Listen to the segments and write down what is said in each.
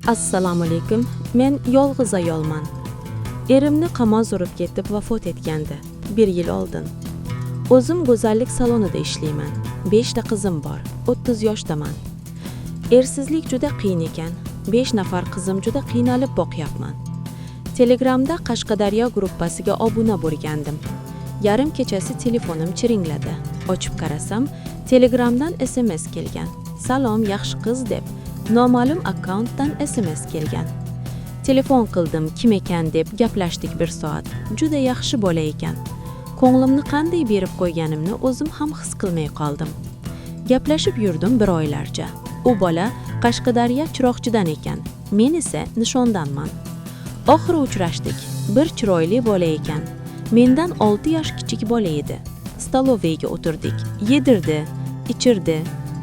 Assalomu alaykum. Men yolg'iz ayolman. Erimni Kamaz urib ketib vafot etgandi bir yil oldin. O'zim go'zallik salonida ishlayman. 5 ta qizim bor. 30 yoshdaman. Ersizlik juda qiyin ekan. 5 nafar qizim juda qiynalib boqyapman. Telegramda Qashqadaryo gruppasiga obuna bo'lgandim. Yarim kechasi telefonim chiringladi. Ochib qarasam, Telegramdan SMS kelgan. "Salom, yaxshi qiz" deb noma'lum akkauntdan SMS kelgan. Telefon qildim, kim ekan deb gaplashdik bir soat. Juda yaxshi bola ekan. Ko'nglimni qanday berib qo'yganimni o'zim ham his qilmay qoldim. Gaplashib yurdim bir oylarcha. U bola Qashqadaryo Chiroqchidan ekan. Men esa Nishondanman. Oxiri uchrashdik. Bir chiroyli bola ekan. Mendan 6 yosh kichik bola edi. Столовой ga o'tirdik. Yedirdi, ichirdi.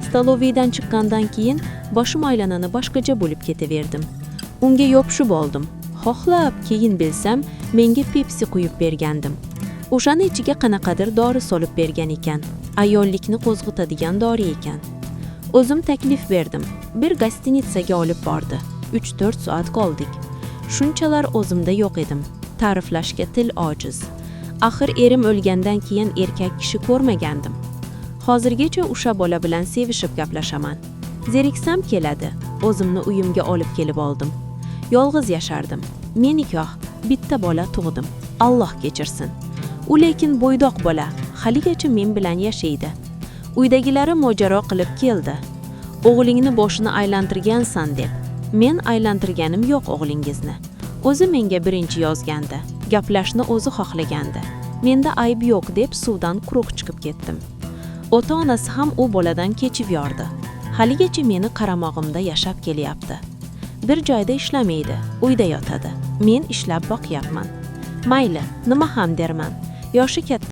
Столовой dan chiqqandan keyin boshim aylanani boshqacha bo'lib ketaverdim. Unga yopishib oldim. Xohlab keyin bilsam, menga Pepsi quyib bergandim. O'shani ichiga qanaqadir dori solib bergan ekan. Ayollikni qo'zg'atadigan dori ekan. O'zim taklif berdim. Bir гостиница ga olib bordi. 3-4 soat qoldik. Shunchalar o'zimda yo'q edim. Ta'riflashga til ojiz. Axir erim o'lgandan keyin erkak kishi ko'rmagandim. Hozirgacha o'sha bola bilan sevishib gaplashaman. Zeriksam keladi. O'zimni uyimga olib kelib oldim. Yolg'iz yashardim. Men nikoh, bitta bola tug'dim. Alloh kechirsin. U lekin bo'ydoq bola, haligacha men bilan yashaydi. Uydagilari mojaro qilib keldi. "O'g'lingni boshini aylantirgansan" deb. Men aylantirganim yo'q o'g'lingizni. O'zi menga birinchi yozgandi. Gaplashni o'zi xohlagandi. Menda ayb yo'q deb suvdan quruq chiqib ketdim. Ota-onasi ham u boladan kechib yordi. Haligacha meni qaramog'imda yashab kelyapti. Bir joyda ishlamaydi, uyda yotadi. Men ishlab boqyapman. Mayli, nima ham derman. Yoshi katta.